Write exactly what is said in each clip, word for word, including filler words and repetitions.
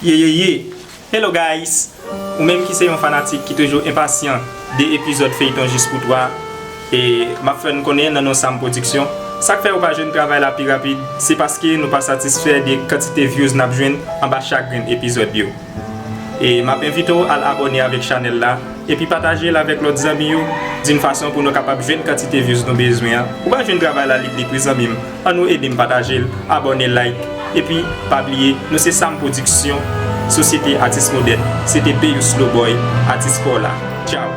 Ye, ye, ye. Hello guys! Ou menm ki se yon fanatik ki toujou enpasyan de epizòd feyton Jis pou twa, e m ap fè n konnen nan non Sam Production. Sa k fè ou pa jwenn travay la pi rapid, se paske nou pa satisfè de kantite views n ap jwenn anba chak grenn epizòd yo. E m ap envite w al abòne avèk chanèl la, epi pataje l avèk lòt zanmi yo, d'une façon pou nou kapab jwenn kantite views nou bezwen an. Ou pa jwenn travay la lit lit wi zanmi m. Ann nou ede m pataje l, abòne, like, epi pa bliye, nou se Sam Production, sosyete atis modèn, se te Peyou Slowboy, atis pa w la. Tchao!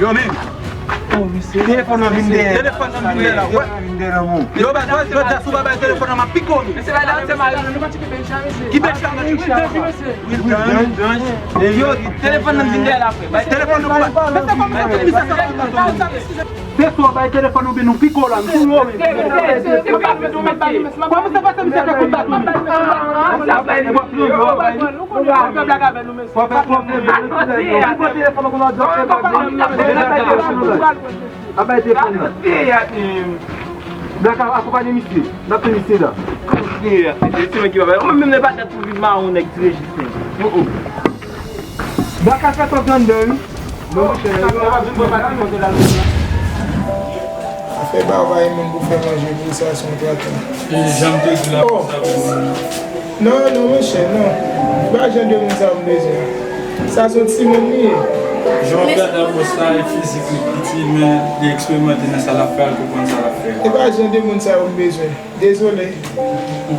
Yo, men. Telefòn nan vin dèyè. Telefòn nan vin dèyè la. Wè. Yo, ba, jodi a, si w pa bay telefòn nan, m ap pike w. Mesye, bay la, se mari nou, nou pa tcheke Benja, mesye. Ki Benja? Wi, Benja. Yo, telefòn nan vin dèyè la, frè. Bay telefòn nan, mesye, kòman, mesye, mesye, mesye. Se swa bay telefòn oubyen nou pike w la, m touye w, men. Kòman se pase misye fè kontak ou? Fè blag avè nou, mesye. Fè blag avè nou, mesye. Fè blag avè nou, mesye. Ap bay telefòn nan. Blaka, akonpanye misye. N ap fè misye la. Mesye, se mwen ki pa bay. Mwen menm, lè pa dat pou vin mawon, nèg tire jis men. Oh, oh. Blaka fè tòt anndan, wi. Non, monchè, yo pa vin pran pati kote la. Fè bagay moun pou fè manje pou sa, se yon traka. E jan m te di la pou sa, pou sa. Non, non, monchè, non. Se pa jan de moun sa yo m bezwen. Sa se yon timoun li ye. Jan w ap gade Amos la, e fizik li piti, men li eksperimante nan sa l ap fè a, l konprann sa l ap fè a. Se pa jan de moun sa yo m bezwen. Dezole.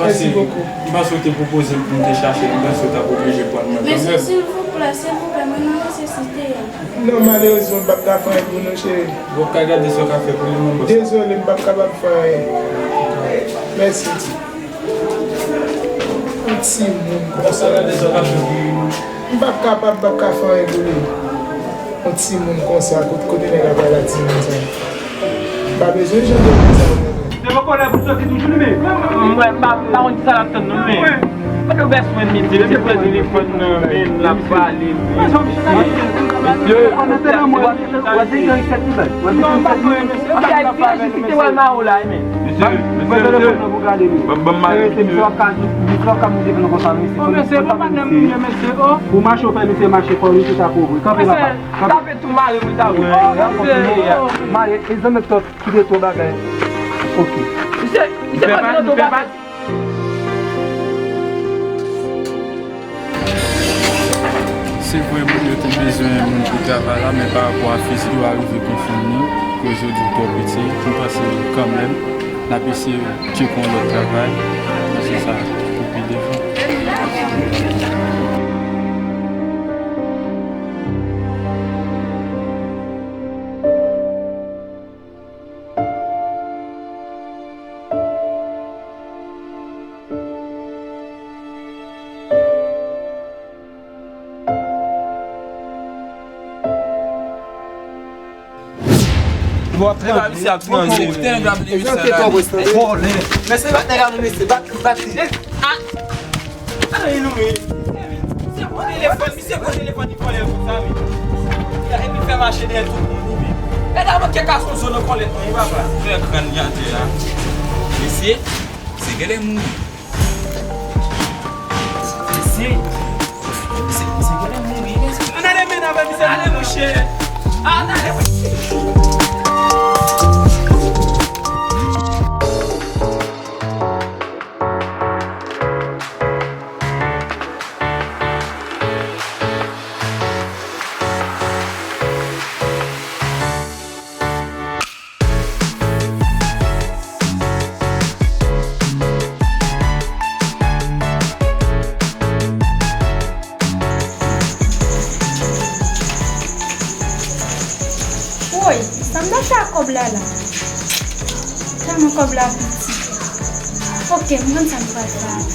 Mèsi bokou. M panse w te pwopoze m pou m te chache l, m panse w t ap oblije pran mwen kanmenm. Mesye, silvouplè, silvouplè, mwen nan nesesite a. Non, malerezman, m p ap ka fè anyen pou nou, cheri. Bon, w ka gade sa w ka fè pou li, non, bòs. Dezole, m p ap kapab fè anyen. Mèsi. Yon timoun konsa. M p ap kapab, m p ap ka fè anyen pou li. Yon timoun konsa, kot-, kote nèg la pral ak timoun sa? M pa bezwen jan de moun sa yo, non. Se yon kòlè pou soti toujou li menm. Mwen, m pa, m pa konn kisa l ap tann non, men. Mwen, mwen bezwen li, li pran telefòn nan men l, l ap pale, men. Mesye, mesye, mesye. Mesye, mesye, mesye. Ban m mare, mesye. Ban m mare, mesye. Bon, mesye, bon, pa nan mouye, mesye, oh. Ou mache, ou fè misye mache fò, misye ta kouvri. Kanpe, papa. Kanpe. Tape tou mare, wi, ta vre. Oh, mesye. Mare, e zanmi tòt, kite tout bagay. Ok. Misye, misye pa nan tou bagay. Se vre, moun yo te bezwen moun pou travay la, men pa rapò a fizik yo, arive konfonn nou, koze yo di w twò piti. M panse kanmenm, n ap eseye tcheke yon lòt travay, panse sa pou pi devan. Bon, w ap travay, misye ap tranze. Vòlè. Men se bat nèg la, non, mesye, bat li, bat li. Ah! Ay, nou, men. Misye pran telefòn, misye pran telefòn, li vòlè konsa, men. Epi fè mache dèyè tout moun, li, men. Gade a manke ka son zo nan kòlèt mwen wi papa. Frè grann li atè a. Mesye, se genlè mouri. Mesye, se, se genlè mouri mesye. Ann ale men avè misye. Ale monchè. Ann ale. Woy, sa m ta fè ak kòb la la? Tèlman kòb la piti. Oke, m konn sa m pral fè avè l.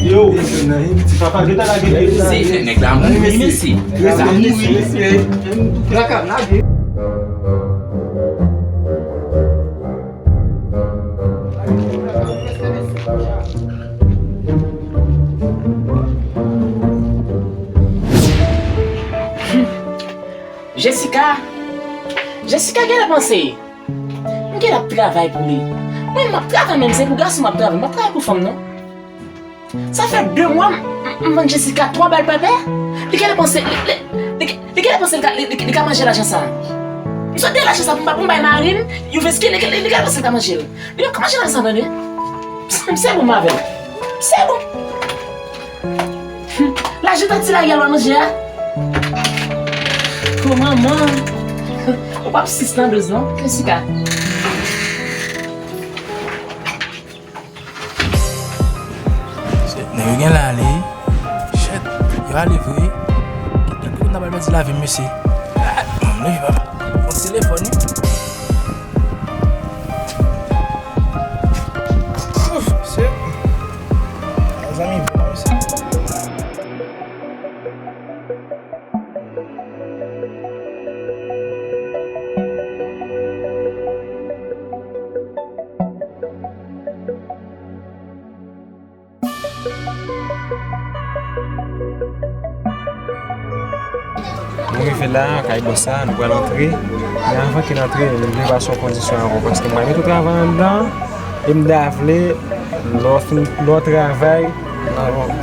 Yo, ti papa, gentan lage. Se nèg la mouri mesye. Nèg la mouri mesye. Traka lage. Jessica, Jessica genlè panse m genlè ap travay pou li. Mwen m ap travay menm se pou gason m ap travay, m ap travay pou fanm non. Sa fè de mwa m, m, m vann Jessica twa bal pèpè. Li genlè panse, li, li, li, li genlè panse li ka, li, li, li ka manje lajan sa. M sot de lajan sa pou m ba, pou m bay mari m, Yuvesky, li, li, li genlè panse li ka manje l. Li pa ka manje lajan sa tande. Se bon m avè l. Se bon. Lajan ta ti lage al manje a. Ko manman. Ou p ap sis nan doz non. Jessica. Nèg yo gen la ale. Shit, yo ale vre. Kite kote m ta pral pèdi lavi m mesye. Ah, m leve papa. Yon telefòn wi. Ouf, shit. Mezanmi, bon mesye. Nou rive la, kay bòs la, nou pral antre. Men anvan ke n antre, m vle pase yon kondisyon ankò, paske m pral mete w travay anndan, e m ta vle, lè w fin, lè w travay,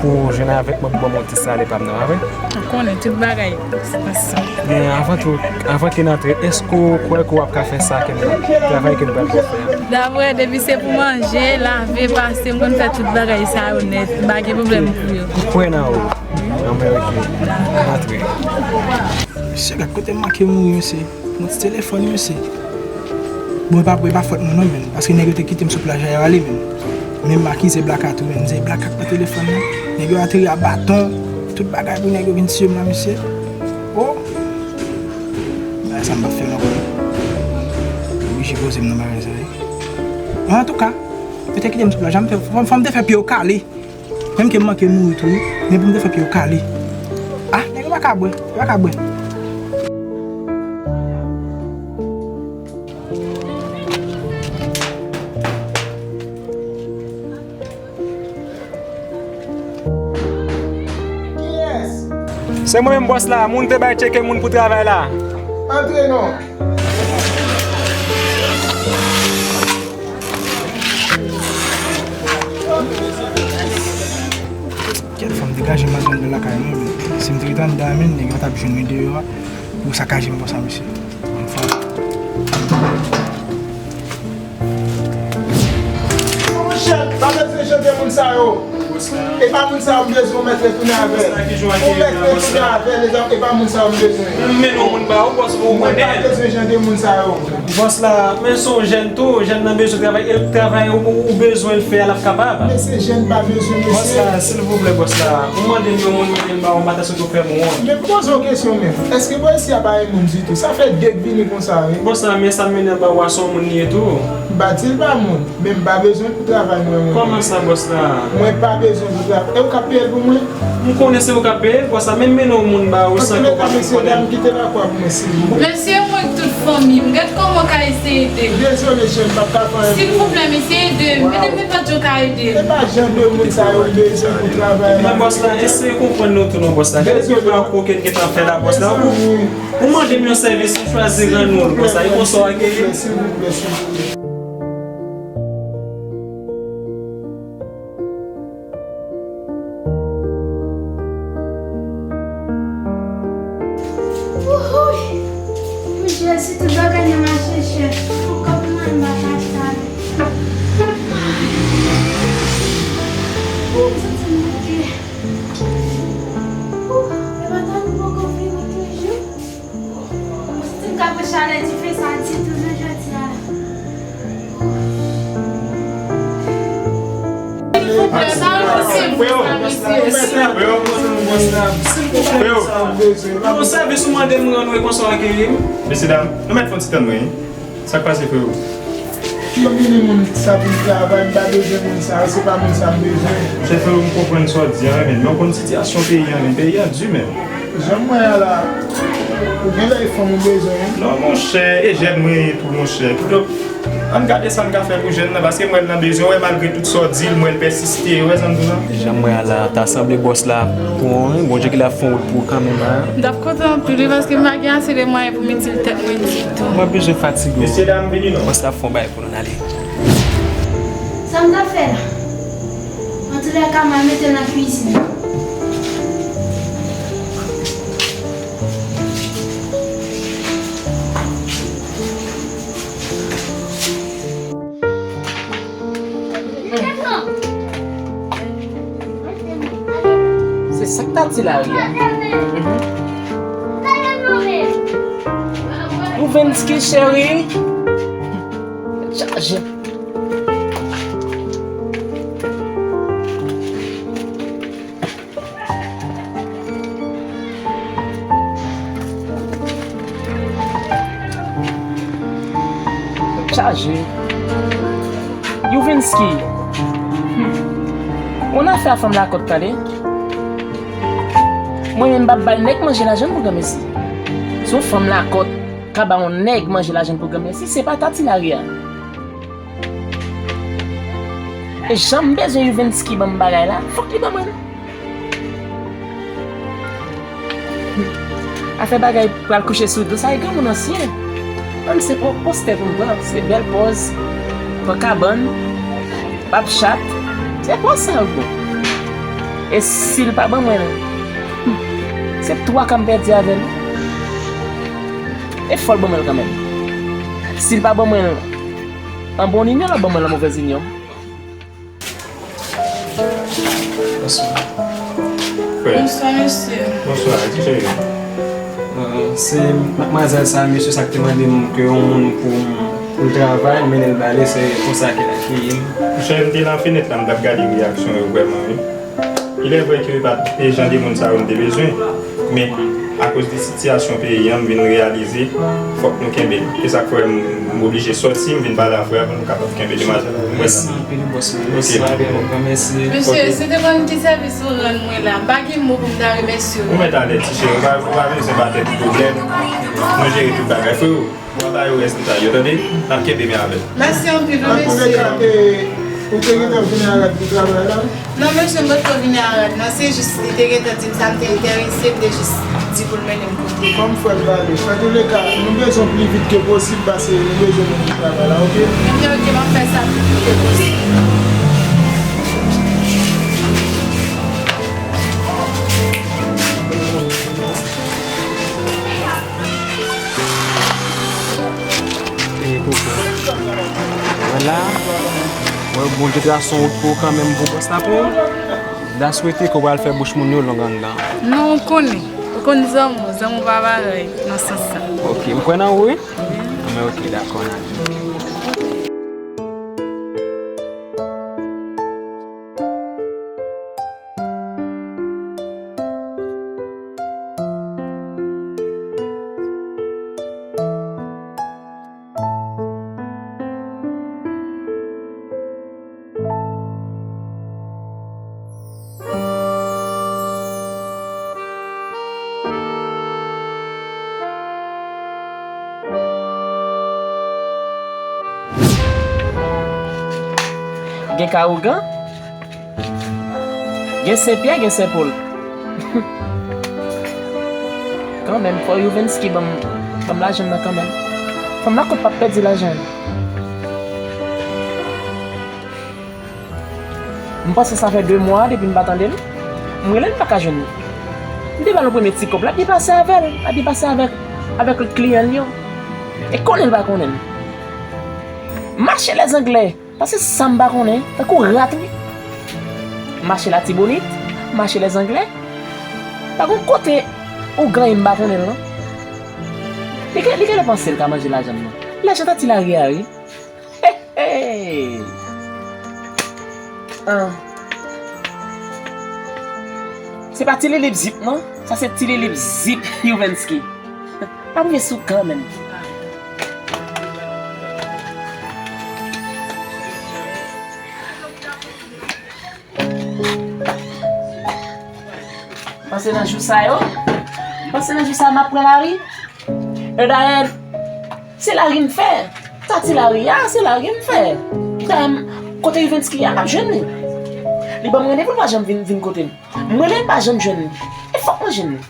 pou w jwenn avèk mwen, pou ban m yon ti salè pa m nan, pa vre? Ou konnen tout bagay. Men anvan tou, anvan ke n antre, èske w kwè ke w ap ka fè sa ke n, travay ke n pral fè a? Daprè, depi se pou manje, lave, pase, m konn fè tout bagay sa yo nèt. M pa gen pwoblèm pou yo. Ou kwè nan ou? Anben, oke. Antre. Mesye, gad kote m manke mouri, mesye. Yon ti telefòn, mesye. Bon, e pa, e pa fòt mwen non, menn. Paske nèg yo te kite m sou plaj la, yo ale, menn. Men m akize Black Cat tou, menn. Se Black Cat pran telefòn nan. Nèg yo ateri a baton. Tout bagay pou nèg yo vin tiye m la, mesye. Oh! Bagay sa m p ap fè l ankò non. Yo oblije poze m nan bagay sa, wi. Antouka, yo te kite m sou plaj la, m fè, fò, fò m te fè pye yo kale. Menm ke m manke mouri tou wi, men pou m te fè pye yo kale. Ah, nèg yo pa ka bwè, yo pa ka bwè. Kiyès? Se mwen menm bòs la, moun te bay tcheke moun pou travay la. Antre non. Kèt, fò m degaje m al anndan lakay mwen, men si m te ret anndan a, menn, nèg yo pa t ap jwenn mwen deyò a pou yo sakaje m konsa, mesye. Monchè, pa bezwen chante moun sa yo. E pa moun sa yo m bezwen, ou mèt retounen avè l. Ou mèt retounen avè l, e pa moun sa yo m bezwen. M mennen yon moun ba ou, bòs, pou ou konnen. Mwen pa bezwen jan de moun sa yo. Bòs la, men se yon jèn tou, jèn nan bezwen travay, e travay ou, ou bezwen l fè a, l ap kapab. Men se jèn pa bezwen, mesye. Bòs la, silvouplè, bòs la, ou mande m yon moun, m mennen l ba ou, m pa ta sot ou fè m wont. Men poze yon kesyon menm. Èske bò isi a pa yon moun ditou? Sa fè de k vini konsa, wi. Bòs la, men sa m mennen l ba ou a, se yon moun li ye tou. M pa di l pa moun. Men m pa bezwen l pou travay mwen menm. Kòman sa, bòs la? Mwen pa bezwen l pou travay. E ou k ap peye l pou mwen? M konnen se ou k ap peye l, bòs la, men m mennen yon moun ba ou san ke ou pa menm konnen. Antouleka, mesye dam, kite lakwa pou mwen, silvouplè. Mesye, mwen tout fanmi m, gad kòman w ka eseye ede m. Dezole, cheri, m p ap ka fè anyen pou ou. Silvouplè, mesye, ede m. Ede m nenpòt jan w ka ede m. Se pa jan de moun sa yo m bezwen pou travay la. Men bòs la, eseye konprann nou tou non, bòs la. Gade pye ba ou ke n gentan fè la, bòs la. Ou, ou mande m yon sèvis, m chwazi rann ou l, bòs la. E konsa w ap ye? Silvouplè, silvouplè, silvouplè. Wouhouy! Monchè, si tout bagay nan mache chè, ankò pou mwen m pa ka achte avè. Wouh, m santi m manke. Wouh, e pa tan nou poko fini toujou. Mwen santi m ka pran chalè dife sa ditou nan jodi a la. Silvouplè, ba nou sèvis la, mesye. Silvouplè, ba nou sèvis. Yon sèvis ou mande m rann ou e konsa w akeyi m. Mesye dam, nou mèt fè yon ti tann mwen, wi. Sa k pase, frewo? Yo vini moun sa pou travay, m pa bezwen moun sa, se pa moun sa m bezwen. Chè frewo, m konprann sa w di a, men, men w konn sitiyasyon peyi a, men, peyi a di, men. Jan m wè a la, ou genlè e fanm ou bezwen, wi. Non, monchè, e jèn mwen ye tou, monchè. Kidonk, ann gade sa n ka fè pou jèn nan, paske m wè l nan bezwen, w wè, malgre tout sa w di l, m wè l pèsiste, w wè sa m di w la? Jan m wè a la, ta sanble bòs la pran, wi, Bondye ki la fè yon wout pou ou kanmenm, a. M t ap kontan anpil, wi, paske m pa gen ase de mwayen pou m itil tèt mwen ditou. Mwen bezwen fatige w. Mesye dam, vini non. Bòs la fè yon bagay pou nou, n ale. Sa m t ap fè la? Antoulèka, m al mete l nan kwizin. Se sa k ta di lari a. Youvensky, cheri. Tèt chaje. Chaje. Youvensky. Ou nan afè a fanm lakòt, tande. Mwen menm m p ap bay nèg manje lajann pou granmesi. Si yon fanm lakòt ka ba yon nèg manje lajann pou granmesi, se pa tati lari a. E jan m bezwen Youvensky ban m bagay la, fòk li ban mwen l. Afè bagay pral kouche sou do, sa e granmoun ansyen. Mwen se pò-, postè pou m pran, se bèl pòz, pran kabann, pap chat, se pòz sa yo bon. E si l pa ban mwen l, hmm, se twa ka m pèdi avè l. E fò l ban mwen l kanmenm. Si l pa ban mwen l, an bon inyon, l ap ban mwen l an movèz inyon. Bonswa. Frè. Bonswa, mesye. Bonswa, ti cheri. Euh, se madmwazèl sa, mesye sa k te mande m ke yon moun pou, pou l travay, m mennen l ba li, se konsa ke l akeyi m. Monchè, m te nan fenèt la, m t ap gade reyaksyon yo vrèman, wi. Il est vrai ke e pa t jan de moun sa yo m te bezwen, men akoz de sitiyasyon peyi a, m vin reyalize fòk nou kenbe l. E sa k fè m, m oblije sòti, m vin pale a frè a pou nou kapab kenbe demwazèl. Mèsi anpil, bòs mwen. Mèsi anpil, yon gran mèsi. Mesye, si w te konn ki sèvis ou rann mwen la, m pa gen mo pou m ta remèsye w. Ou mèt alèz, ti cheri, ou pa, ou pa bezwen ba tèt ou pwoblèm. Nou jere tout bagay, freo. Mwen ba yo rès detay yo, tande? N ap kenbe men avè l. Mèsi anpil, wi, mesye. Antouleka, e, ou te gentan vini a rad pou travay la? Non, mesye, m potko vini a rad, non. Se jis, li te gentan di m sa, m te enterese, m te jis di pou l mennen m kote. Kòm frè m pale. Antouleka, nou bezwen w pi vit ke posib, paske nou bezwen moun pou travay la, oke? Ebyen, oke, m ap fè sa pi vit ke posib. E koko. Vwala. Mwen, Bondye trase yon wout pou ou kanmenm, pou bòs la pou ou. Ta swete ke w pral fè bouch moun yo long anndan. Non, ou konnen. Ou konn zanmi w, zanmi w pa parèy nan sans sa. Ok, m kwè nan ou, wi. Anben, ok, dakò, n ale. Gen Kawougan? Gen Senpyè, gen Senpol. Kanmenm, fò Youvensky ban m, ban m lajan m nan kanmenm. Fanm nan kont p ap pèdi lajan l. M panse sa fè de mwa depi m pa tande l. M rele l, m pa ka jwenn li. M te ba l yon premye ti kòb, l ap depase avè l, l ap depase avèk, avèk lòt kliyan l yo. E konnen l pa konnen m. Mache Lèzanglè. Paske sa m pa konnen, tankou rat wi. Mache Latibonit, mache Lèzanglè. Pa gon kote ou ganyen m pa konnen l non. Li gen, li genlè panse l ka manje lajan m nan. Lajan ta ti lari a wi. Hey, hey. Ah. Se pa Ti Lilip Zip non. Sa se Ti Lilip Zip Youvensky. Pa pwouve sou kanmenm. Panse nan jou sa yo, panse nan jou sa m ap pran lari. E dayè, se lari m fè. Sa ti lari a, se lari m fè. Dayè, kote Youvensky a, m ap jwenn li. Li ban m randevou, l pa janm vin, vin kote m. M rele l, m pa janm jwenn li. E fòk mwen jwenn li.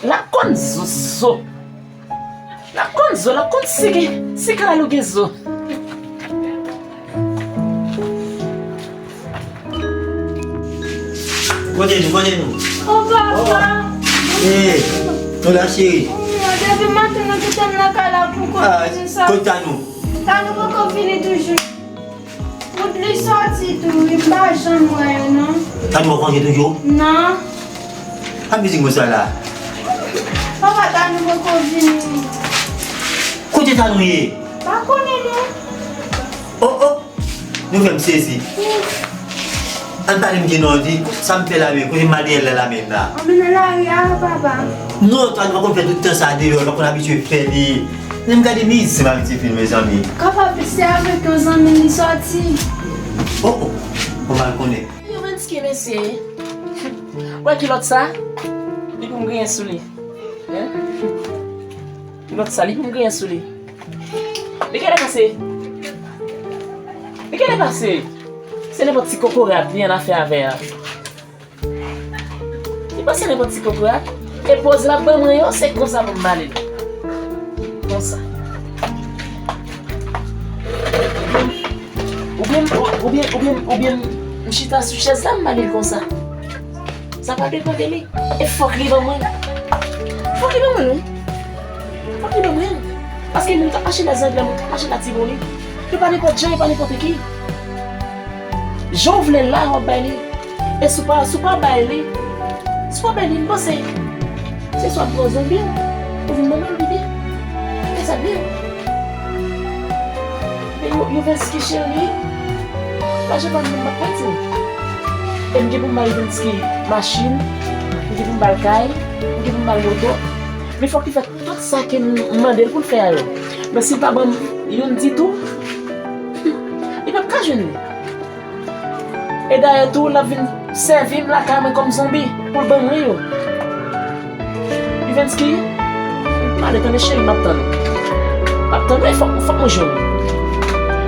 L ap konn zo, zo. L ap konn zo, l ap konn si gen, si kalalou gen zo. Kote nou, kote nou? O papa! Ee, nou la cheri. Depi maten nou kite m nan kay la pou konn sa. Kote Tanou? Tanou poko vini toujou. Kout li sòti tou wi, m pa janm wè yo non. Tanou poko rantre toujou? Non. A mizik mwen sa la. Papa, Tanou poko vini. Kote Tanou ye? Pa konnen non. Oh, oh. Nou fè m sezi. Ann pale m di non, di sa m fè la menm, kote m al dèyè l la menm la. Ann men nan lari a, papa. Non, Tanou pa konn fè tout tan sa deyò, l pa konn abitye fè li. Men gade mizè m avèk ti fi l, mezanmi. Kapab se avèk yon zanmi li sòti. Oh, oh, bon, m al konnen. Youvensky, mesye. Wè kilòt sa? Li pou m griyen sou li. Hein? Kilòt sa, li pou m griyen sou li. Li genlè panse. Li genlè panse. Se nenpòt ti kokorat li annafè avè a. Li panse nenpòt ti kokorat. E poz l ap ban mwen yo, se konsa pou m ba li l. Konsa. Oubyen, oubyen, oubyen, oubyen, oubyen m chita sou chèz la, m ba li l konsa. Sa va depann de li. E fòk li ban mwen. Fòk li ban mwen, wi. Fòk li ban mwen. Paske moun k ap mache Lèzanglè, moun k ap mache Latibonit, yo pa nenpòt jan, yo pa nenpòt ki. Jan w vle l la, w ap bay li. E si w pa, si w pa bay li, si w pa bay li, m panse, se swa pou yon zonbi, ou vin manman l bebe. E sa byen. Men yo, Youvensky cheri, pa janm pa m pa pèdi. E m gen pou m ba Youvensky machin, m gen pou m ba l kay, m gen pou m ba l moto. Men fòk li fè tout sa ke m mande l pou l fè a yo. Men si l pa ban m youn ditou, li p ap ka jwenn li. E dayè tou, l ap vin sèvi m lakay mwen kòm zonbi pou l ban mwen yo. Youvensky, m ale tande cheri, m ap tann ou. M ap tann ou, e fòk, fòk mwen jwenn ou.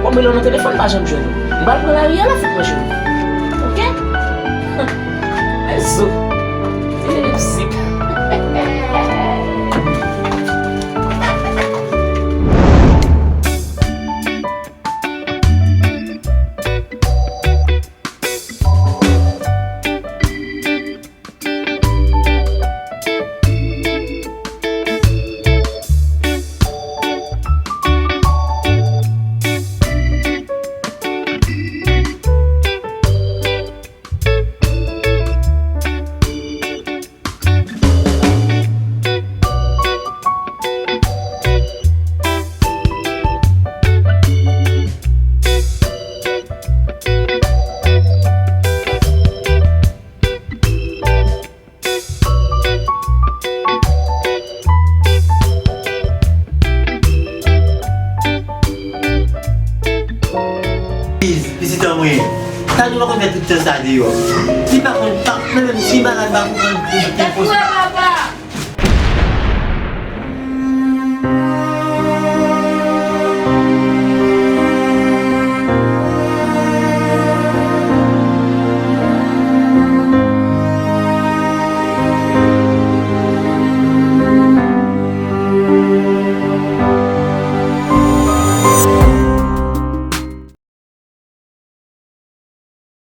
Bon, men lè w nan telefòn, m pa janm jwenn ou. M pral pran lari a la, fòk mwen jwenn ou. Oke? Rezo. Televizyon. Tout tan sa deyò. Li pa konn pa, menm si malad pa konn pou te konsa.